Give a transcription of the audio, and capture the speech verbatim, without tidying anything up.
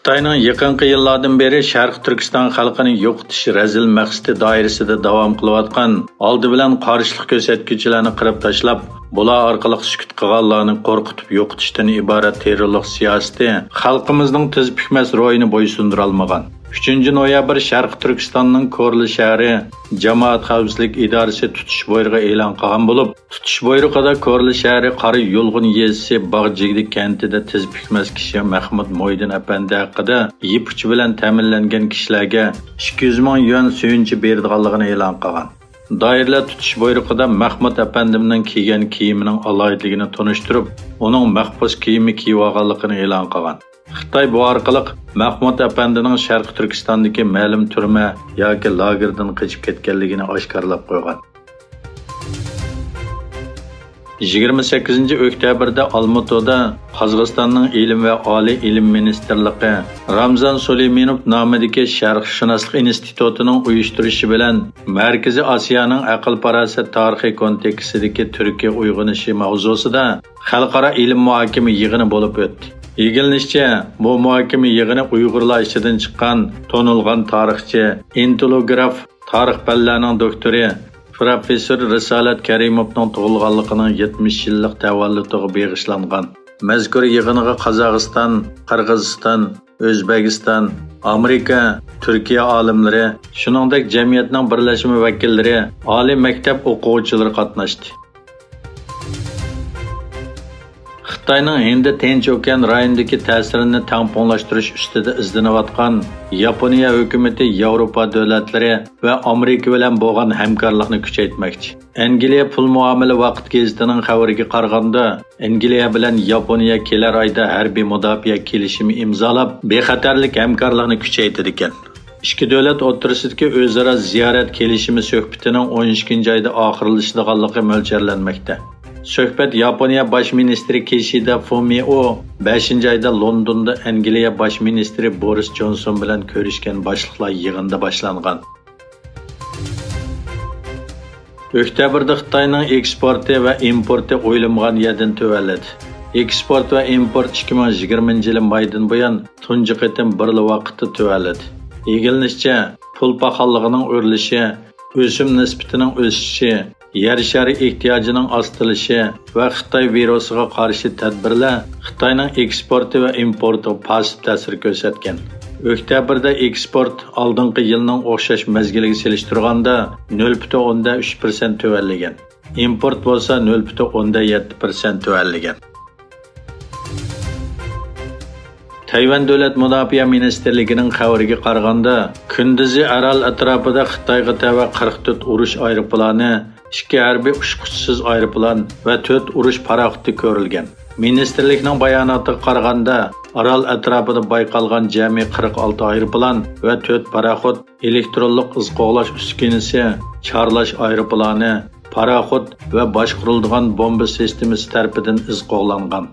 خىتاينىڭ يېقىنقى يىللاردىن بېرى شەرقىي تۈركىستان خەلقىنى يوقىتىش رەزىل مەقسىتى دائىرىسىدە داۋام قىلىۋاتقان، ئالدى بىلەن قارشىلىق كۆرسەتكۈچىلەرنى قىرىپ تاشلاپ، بۇلار ئارقىلىق سۈكۈت قىلغانلارنى قورقۇتۇپ يوقىتىشتىن ئىبارەت تېررورلۇق سىياسىتى خەلقىمىزنىڭ تىز پۈكمەس روھىنى بويسۇندۇرالمىغان. ئۈچىنچى نويابىر شەرقىي تۈركىستاننىڭ كورلا شەھىرى جامائەت خەۋپسىزلىك ئىدارىسى تۇتۇش بۇيرۇقى ئېلان قىلغان بولۇپ، تۇتۇش بۇيرۇقىدا كورلا شەھىرى قارا يۇلغۇن يېزىسى باغ جىگدە كەنتىدە تىز پۈكمەس كىشى مەخمۇت مويدىن ئەپەندى ھەققىدە يىپ ئۇچى بىلەن تەمىنلەنگەن كىشىلەرگە ئىككى يۈز مىڭ يۈەن سۆيۈنچە بېرىدىغانلىقىنى ئېلان قىلغان. دائىرىلەر تۇتۇش بۇيرۇقىدا مەخمۇت ئەپەندىمنىڭ كىيگەن كىيىمىنىڭ ئالاھىدىلىكىنى تونۇشتۇرۇپ، ئۇنىڭ مەخپۇس كىيىمى كىيىۋالغانلىقىنى ئېلان قىلغان. خىتاي بۇ ئارقىلىق مەخمۇت ئەپەندىنىڭ شەرقىي تۈركىستاندىكى مەلۇم تۈرمە ياكى لاگېردىن قېچىپ كەتكەنلىكىنى ئاشكارىلاپ قويغان. يىگىرمە سەككىزىنچى ئۆكتەبىردە ئالمۇتىدا قازاقىستاننىڭ ئىلىم ۋە ئالىي ئىلىم مىنىستىرلىقى رامزان سۇلېيمىنوف نامىدىكى شەرقشۇناسلىق ئىنستىتۇتىنىڭ ئۇيۇشتۇرۇشى بىلەن مەركىزىي ئاسىيانىڭ ئەقىل-پاراسەت تارىخى كونتېكستىدىكى تۈركىيە ئويغىنىشى ماۋزۇسىدا خەلقئارا ئىلىم مۇھاكىمە يىغىنى بولۇپ ئۆتتى. ئىگىلىنىشىچە، بۇ مۇھاكىمە يىغىنى ئۇيغۇرلار ئىچىدىن چىققان تونۇلغان تارىخچى، ئىنتېلوگراف، تارىخ پەنلەرنىڭ دوكتورى، پروفېسسور رىسالەت كەرىموۋنىڭ تۇغۇلغانلىقىنىڭ يەتمىش يىللىق تەۋەللۇتىغا بېغىشلانغان. مەزكۇر يىغىنغا قازاقىستان، قىرغىزىستان، ئۆزبېكىستان، ئامېرىكا، تۈركىيە ئالىملىرى، شۇنىڭدەك جەمئىيەتنىڭ بىرلەشمە ۋەكىللىرى، ئالىي مەكتەپ ئوقۇغۇچىلىرى قاتناشتى. خىتاينىڭ ھىندى تىنچ ئوكيان رايونىدىكى تەسىرىنى تەڭپۇڭلاشتۇرۇش ئۈستىدە ئىزدىنىۋاتقان ياپونىيە ھۆكۈمىتى ياۋروپا دۆلەتلىرى ۋە ئامېرىكا بىلەن بولغان ھەمكارلىقنى كۈچەيتمەكچى. ئەنگلىيە پۇل مۇئامىلە ۋاقىت گېزىتىنىڭ خەۋىرىگە قارىغاندا، ئەنگلىيە بىلەن ياپونىيە كېلەر ئايدا ھەربىي مۇداپىئە كېلىشىمى ئىمزالاپ، بىخەتەرلىك ھەمكارلىقىنى كۈچەيتىدىكەن. ئىككى دۆلەت ئوتتۇرىسىدىكى ئۆزئارا زىيارەت كېلىشىمى سۆھبىتىنىڭ ئون ئىككىنچى ئايدا ئاخىرلىشىدىغانلىقى مۆلچەرلەنمەكتە. سۆھبەت ياپونىيە باش مىنىستىرى كىشىدا فۇمىئو بەشىنچى ئايدا لوندوندا ئەنگلىيە باش مىنىستىرى بورىس جونسون بىلەن كۆرۈشكەن باشلىقلار يىغىنىدا باشلانغان. ئۆكتەبىردە خىتاينىڭ ئېكسپورتى ۋە ئىمپورتى ئويلىمىغان يەردىن تۆۋەنلىدى. ئېكسپورت ۋە ئىمپورت ئىككى مىڭ يىگىرمىنچى يىلى مايدىن بۇيان تۇنجى قېتىم بىرلا ۋاقىتتا تۆۋەنلىدى. ئىگىلىنىشىچە، پۇل پاخاللىقىنىڭ ئۆرلىشى، ئۆسۈم نىسبىتىنىڭ ئۆسۈشى، يەر شارى ئېھتىياجىنىڭ ئاستىلىشى ۋە خىتاي ۋىرۇسىغا قارشى تەدبىرلەر خىتاينىڭ ئېكسپورتى ۋە ئىمپورتىغا پاسىپ تەسىر كۆرسەتكەن. ئۆكتەبىردە ئېكسپورت ئالدىنقى يىلنىڭ ئوخشاش مەزگىلىگە سېلىشتۇرغاندا نۆل پۈتۈن ئوندىن ئۈچ پىرسەنت تۆۋەنلىگەن. ئىمپورت بولسا نۆل پۈتۈن ئوندىن يەتتە پىرسەنت تۆۋەنلىگەن. تەيۋەن دۆلەت مۇداپىئە مىنىستىرلىكىنىڭ خەۋىرىگە قارىغاندا، كۈندۈزى ئارال ئەتراپىدا خىتايغا تەۋە قىرىق تۆت ئۇرۇش ئايروپىلانى، ئىككى ھەربىي ئۇچقۇچىسىز ئايروپىلان ۋە تۆت ئۇرۇش پاراخوتى كۆرۈلگەن. مىنىستىرلىكنىڭ باياناتىغا قارىغاندا، ئارال ئەتراپىدا بايقالغان جەمئىي قىرىق ئالتە ئايروپىلان ۋە تۆت پاراخوت، ئېلېكترونلۇق ئىز قوغلاش ئۈسكۈنىسى، چارلاش ئايروپىلانى، پاراخوت ۋە باشقۇرۇلىدىغان بومبا سىستېمىسى تەرىپىدىن ئىز قوغلانغان.